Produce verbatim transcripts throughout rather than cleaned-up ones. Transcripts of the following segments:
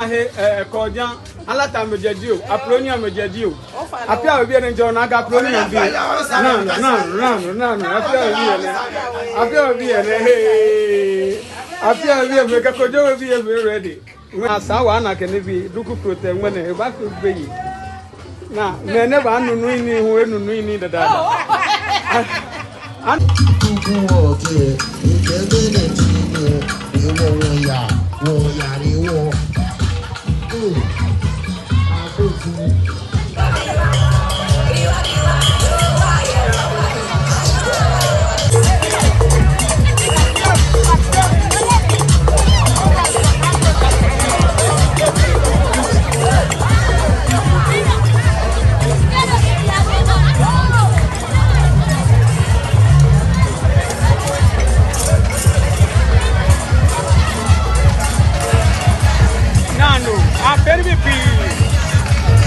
Ahe, eh, Kɔɔjan, Alata amɛjɛ jio, Apoloni amɛjɛ jio. Afi a obi ene jɔ na ga Apoloni amɛbi. Nano, nano, nano, nano, Afi a obi ene. Afi a obi ene, hey. Afi a obi ene, kɛ kojo obi ene ready. Ŋmɛnɛ Asawa na kɛ nibii, duku krotɛ ŋmɛnɛ, ebaafee gbeyei. Naa, mɛi ni baanu nii hu, enu nii dada. An- Kuku wɔ kɛ, ekɛ bɛ nɛ ti nɛ, ewɔ wɔ ya, wɔ ya ni wɔ. Mm. Akoku. Nano, agbɛnɛ bi pii.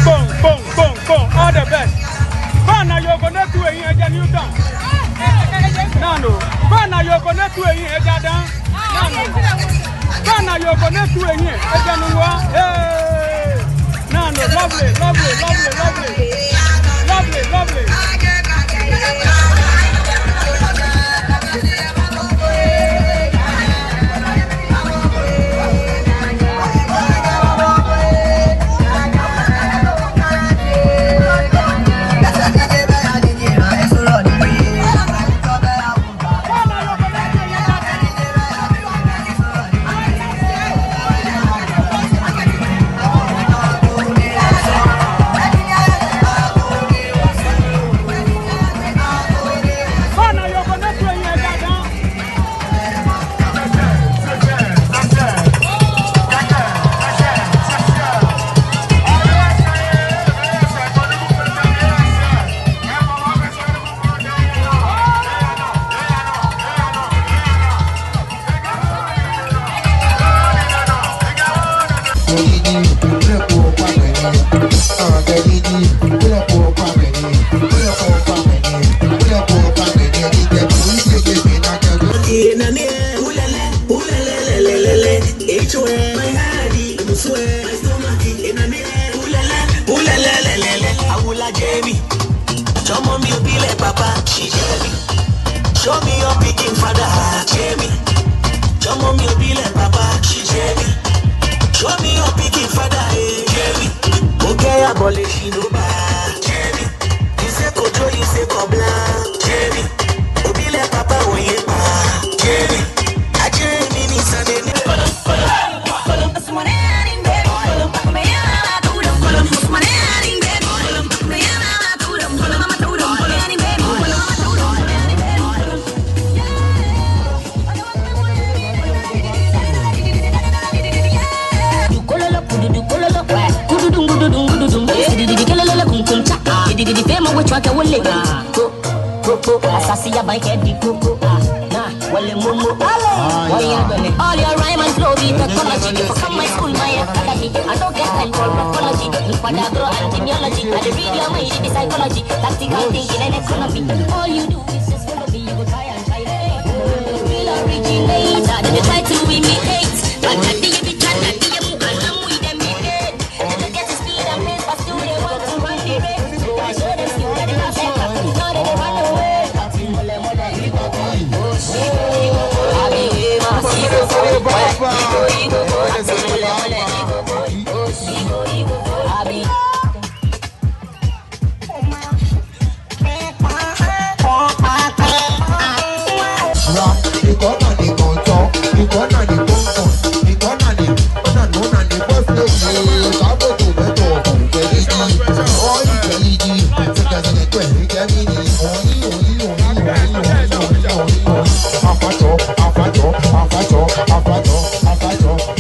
Kpɔŋ, kpɔŋ, kpɔŋ, kpɔŋ. All the best. Bana yoko ne tu eyin eja New Town. Nano, bana yoko ne tu eyin eja dan. Nano, bana yoko ne tu eyin eja Nungua. Hey. Nano, lovely, lovely, lovely, lovely. Lovely, lovely. Awula Jamie. Show me your pikin father, Jamie. Show me your pikin papa, Jamie. Show me your pikin father, eh, Jamie. Okay, abolish no ba, Jamie. You say kojo, you say kobla, Jamie. Obi le papa, oye pa, Jamie. A Jamie ni sane ne. All your rhyme and flow be technology. If I come my school, my academy, I don't get time for apology. Look for that grow and genealogy. I dey read your mind, the psychology. Tactical thinking and economy. All you do is just follow me, you go try and try me. Real originator, they dey try to imitate. But I dey be trying to be a book and I'm with them in bed. They dey get the speed and pace, but still they want to run the race. I show them skill that they have better. Now they dey run away. Ra, ikɔ na ni kɔntɔ, ikɔ na ni kɔntɔ, ikɔ na ni, ona no na ni boss lady, kabo to beto, kɛliji, oi kɛliji, sika sika kwe, kɛmini, oi, oi, oi. Afatsɔ, afatsɔ, afatsɔ, afatsɔ, afatsɔ.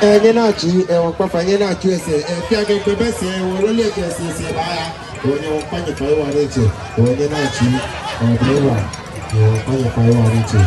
Ee, nyɛnaa tsu, ee, wɔkpa fai, nyɛnaa tsu esɛɛ, ee, fɛɛ kɛ kpɛ bɛ sɛɛ, wɔlɔ lɛ kɛ sɛɛ sɛɛ baaya. Wɔnyɛ wɔkpa nyɛ fai wɔha nitsɛ, wɔnyɛnaa tsu, ee, wɔkpa nyɛ fai wɔha nitsɛ.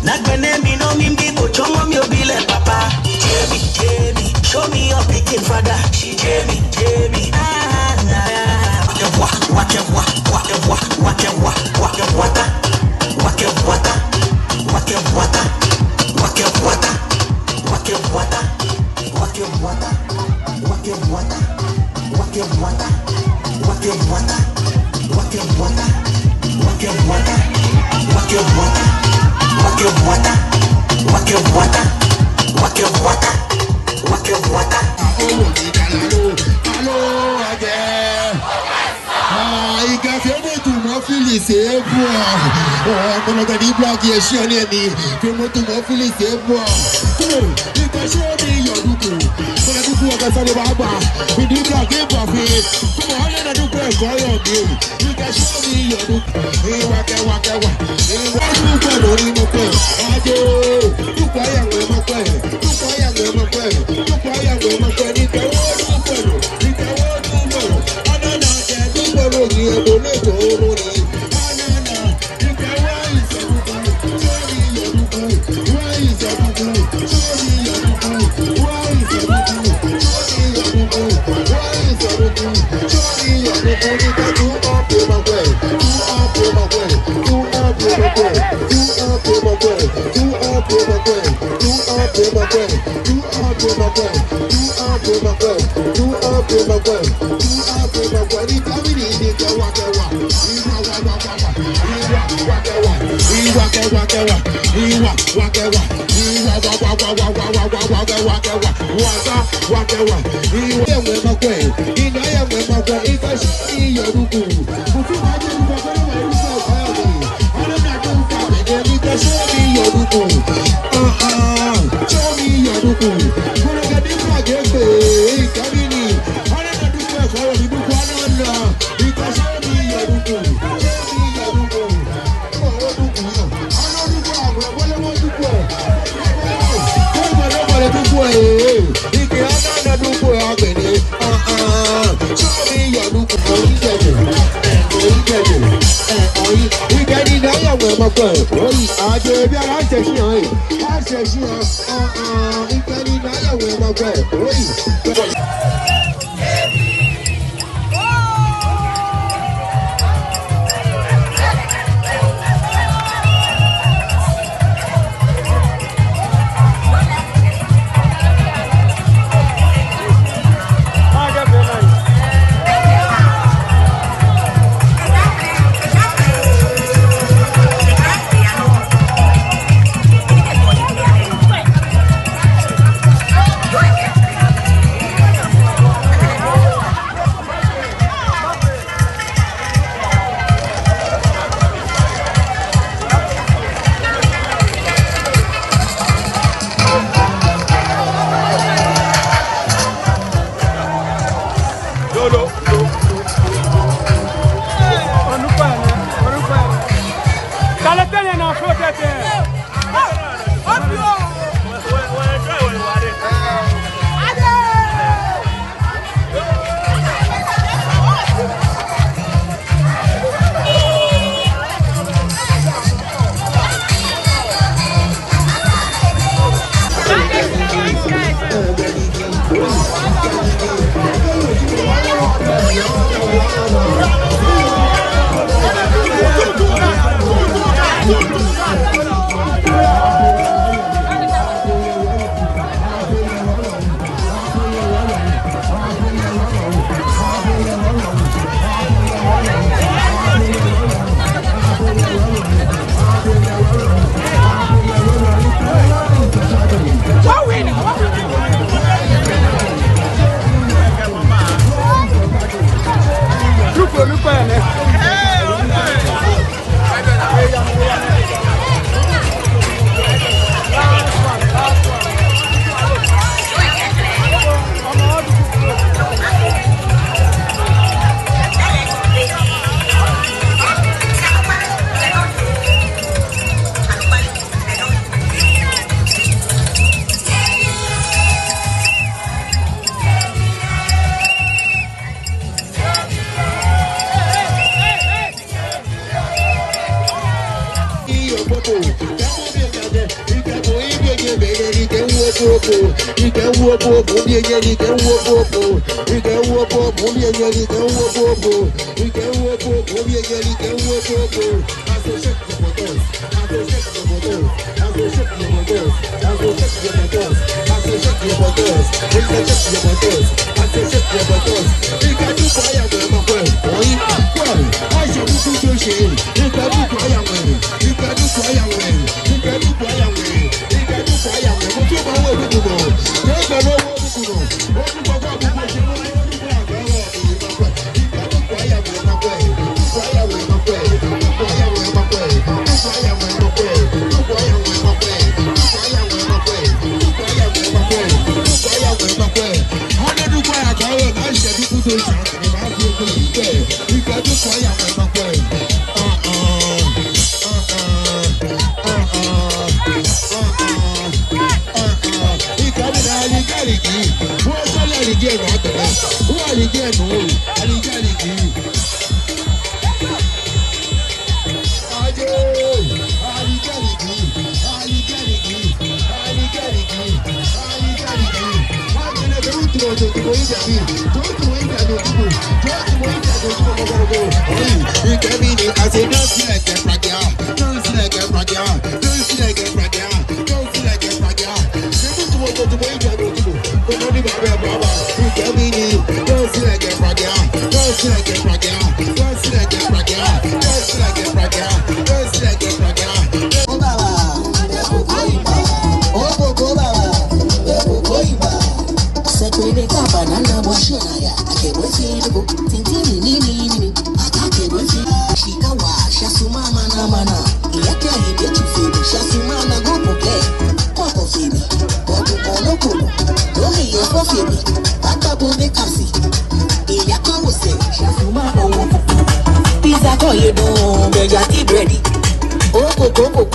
Nagbɛnɛ mi nɔ mi bi bo tsɔmɔ mi obi lɛ papa. Jebi, jebi, show me your pikin father. Jebi, jebi, ah, ah, ah. Wakɛ wa, wakɛ wa, wakɛ wa, wakɛ wa, wakɛ wata. Wakɛ wata, wakɛ wata, wakɛ wata, wakɛ wata. Wakɛ wata, wakɛ wata, wakɛ wata, wakɛ wata, wakɛ wata, wakɛ wata, wakɛ wata, wakɛ wata, wakɛ wata, wakɛ wata, wakɛ wata, wakɛ wata. Aa, ikɛ fɛɛ mɔ tumɔ Felix ebua. Aa, kɔnɔ kɛ di black yɛ shiɔ nɛɛ mli. Fɛɛ mɔ tumɔ Felix ebua. Come on, ikɛ show me your duku. Kɔnɔ duku aka salo baba. With the black ebua fɛɛ. Come on, ole na duku ekɔ yɔ mi. Ikɛ show me your duku. Ee, wakɛ, wakɛ wa. Ee, wa duku lori mɔ kwɛ. Aje. Duku aya mɔ kwɛ. Duku aya mɔ kwɛ. Duku aya mɔ kwɛ. Ikɛ wa duku lori. Opo, ike wo opo, opo, obi enye, ike wo opo, opo. Ike wo opo, opo, obi enye, ike wo opo, opo. Ike wo opo, opo, obi enye, ike wo opo, opo. I say shake your buttocks, I say shake your buttocks, I say shake your buttocks, I say shake your buttocks, I say shake your buttocks, I say shake your buttocks. Ike du fire, my friend. Oi, well, I shall do good shit. Ike du fire, man. Ike du fire, man. Ike du fire, man. Pizza kɔ ye dɔŋŋ, bɛja ti bredi. Oko, oko, oko,